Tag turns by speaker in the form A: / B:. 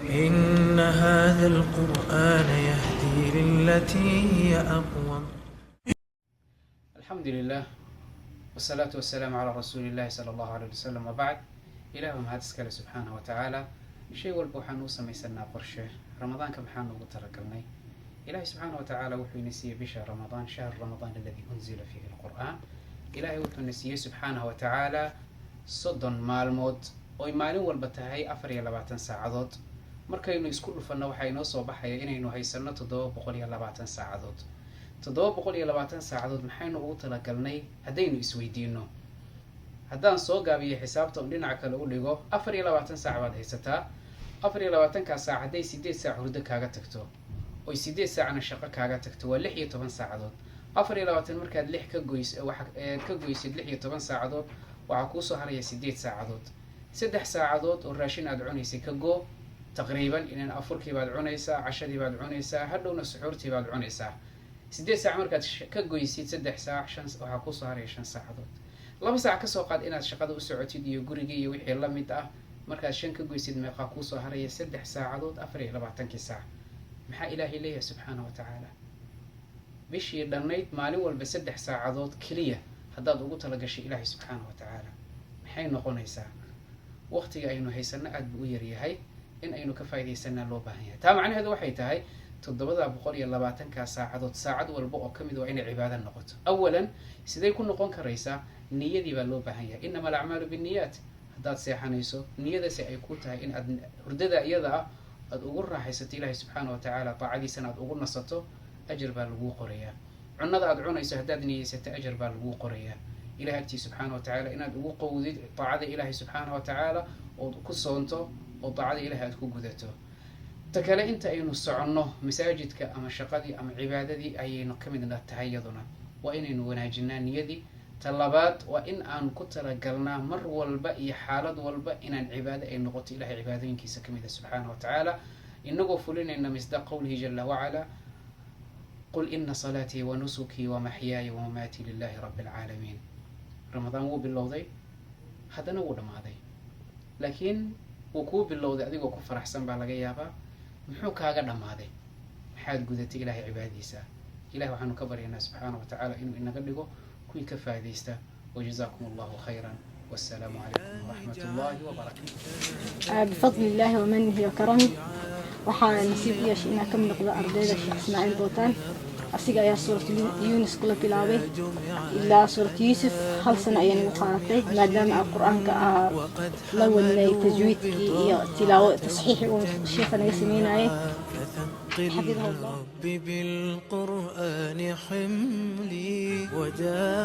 A: إن هذا القرآن يهدي للتي هي أقوم.
B: الحمد لله والصلاة والسلام على رسول الله صلى الله عليه وسلم، وبعد. Ilaah baa mahad iskale subxaanahu wa tacaala. Shay walba waxaanu u samaysanaa qorshe. Ramadaanka maxaanu ugu talagalnay? Ilahay subxaana wa tacaala wuxuu ina siiyey bisha Ramadaan، شهر رمضان الذي أنزل فيه القرآن. Ilahay wuxuuna siiyey subxaanahu wa tacaala 30 maalmood oy maalin walba tahay 24 saacadood. Markaynu isku dhufanno, waxaa inoo soo baxaya inaynu haysano 720 saacadood. 720 saacadood maxaynu ugu talagalnay haddaynu isweydiino? Haddaan soo gaabiyo xisaabta un dhinaca kale u dhigo, 24 saac baad haysataa. 24-kaa saac hadday 8 saac hurdo kaaga tagto oy 8 saacna shaqo kaaga tagto, waa 16 saacadood. 24 markaad lix ka goys ka goysid 16 saacadood, waxaa kuusoo haraya 8 saacadood. 3 saacadood oo raashin aad cunaysay ka goo taqriiban, inan afurkii baad cunaysaa, cashadii baad cunaysaa, hadhowna suxuurtii baad cunaysaa. 8 saac markaad ka goysid 3 saac, shan, waxaa kuusoo haraya 5 saacadood. 2 saac kasoo qaad inaad shaqada u socotid iyo gurigii iyo wixii lamid ah. Markaad shan ka goysid, meeqaa kuusoo haraya? 3 saacadood 24-kii saac. Maxaa Ilaahay leeyahay subxaana wa tacaala? Bishii dhannayd maalin walba 3 saacadood keliya haddaad ugu talagashay Ilaahay subxaana wa tacaala, maxay noqonaysaa? Waqtiga aynu haysano aada buu u yaryahay, in aynu ka faaidaysanaa loo baahan yahay. Taa macnaheedu waxay tahay 720-kaa saacadood saacad walba oo kamid waa inay cibaado noqoto. Awalan, siday ku noqon karaysaa? Niyadii baa loo baahan yahay. إنما الأعمال بالنيات. Haddaad seexanayso, niyadasi ay ku tahay in aad hurdada iyada ah aada ugu raaxaysato Ilaahay subxaana wa tacaala daacadiisana aad ugu nasato, ajar baa laguu qorayaa. Cunada aad cunayso haddaad niyeysato, ajar baa laguu qorayaa. Ilahay agtiisa subxaana wa tacaala inaad ugu qowdid daacada Ilaahay subxaana wa tacaala ood ku soonto oo daacada Ilahay aad ku gudato. Ta kale, inta aynu soconno masaajidka ama shaqadii ama cibaadadii ayaynu ka midna tahay, iyaduna waa inaynu wanaajinaa niyadii. Ta labaad, waa in aan ku talagalnaa mar walba iyo xaalad walba inaan cibaado ay noqoto Ilahay cibaadooyinkiisa kamid a subxaana wa tacaala, inagoo fulinayna مصداق قوله جل وعلا: قل إن صلاتي ونسكي ومحياي ومماتي لله رب العالمين. Ramadaan wuu bilowday, haddana wuu dhammaaday, laakiin wuu kuu bilowday adigoo ku faraxsan baa laga yaabaa. Muxuu kaaga dhammaaday? Maxaad gudatay Ilahay cibaadadiisa? Ilahay waxaanu ka baryaynaa subxaana wa tacaala inuu inaga dhigo kuwii ka faa'iidaysta. وجزاكم الله خيرا، والسلام عليكم ورحمة الله وبركاته.
C: بفضل الله ومنه وكرمه, waxaa nasiib u yeeshay inaan ka mid noqdo ardayda Sheekh Ismaaciil Bootaan. Asiga ayaa Suuratu Yuunus kula bilaabay ilaa Suuratu Yuusuf. Hal sano ayaan igu qaadatay, maadaama aan Qur-aanka aa la wadnay tajwiidkii iyo tilaawo tasxiixi uu sheekha naga sameynayay, xafidahu Allah.
A: بالقرآن حملي وداوي.